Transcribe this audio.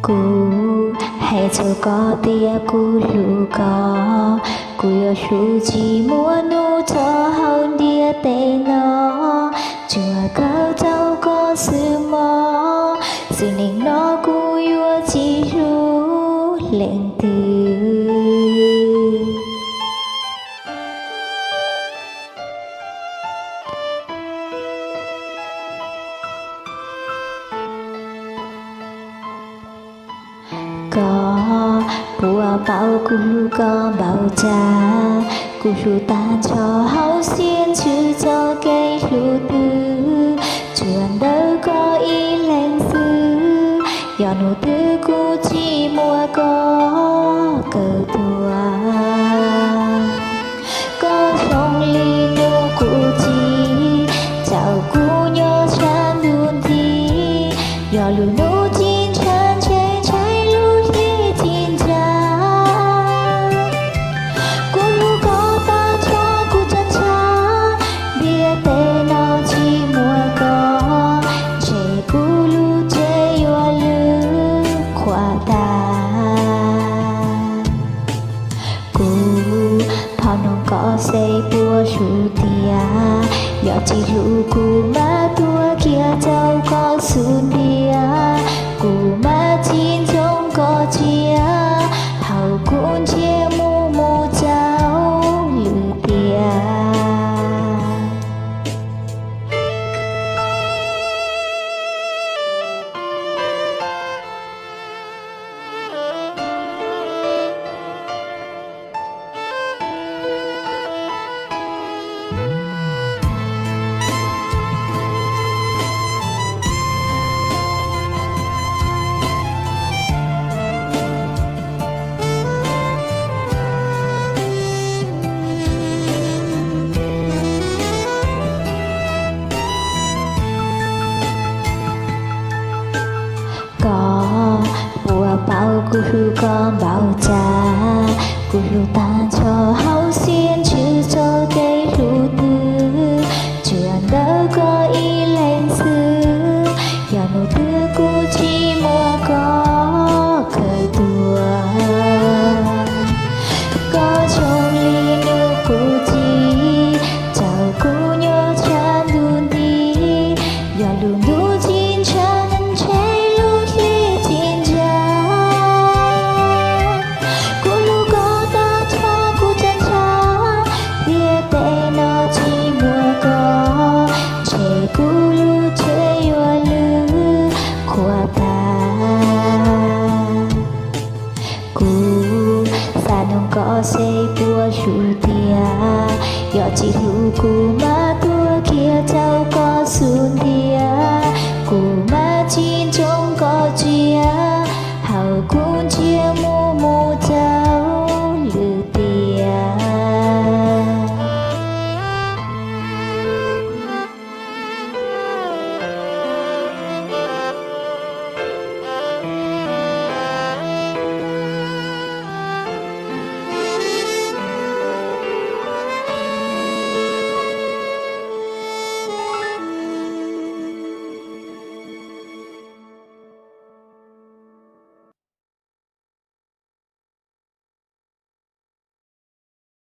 Kuv hais rau koj tias kuv hlub koj, kuv yuav hlub tsis muaj hnub rov hauv ntiaj teb no. Tsuas kawm rau koj xwb mog, xwm neej no kuv yuav tsis hlub leej twg. Koj puas paub kuv hlub koj npaum cas, kuv hlub tag nrho hauv siab ntsws txoj kev hlub twg, tsuas ntawm koj ib leeg xwb, yog hnub twg kuv tsis muaj koj kawm tuag. Koj zoo li hnub qub txig, caum kuv nyob sab ntuj nti, yog lub hnub tsis ntshaw ntshe ntshai lub hli tsis ntshaw. Kuv hlub koj tag nrho kuv tsa ntshav, ntiaj teb no tsis muaj koj, ntshe kuv lub tsev yuav lwj qhuav tas. Kuv thov nug koj seb puas hlub tiag, yog tsis hlub kuv mam tuag kiag rau koj xub ntiag, kuv mam tsis ntxoov koj tsiaj, thaum kuv ntsiag mus mus rau lwm tiam. Koj puas paub kuv hlub koj npaum cas, kuv hlub tag nrho hauv siab ntsws txoj kev hlub twg, tsuas ntawm koj ib leeg xwb, yog hnub twg kuv tsis muaj koj kawm tuag. Koj zoo li hnub qub txig, caum kuv nyob sab ntuj nti, yog lub ntuj tsis ntshaw ntshe lub hli tsis ntshaw. Kuv hlub koj tag nrho kuv tsa ntshav, ntiaj teb no tsis muaj koj, ntshe kuv lub tsev yuav lwj qhuav tas. Kuv xav nug koj seb puas hlub tiag, yog tsis hlub kuv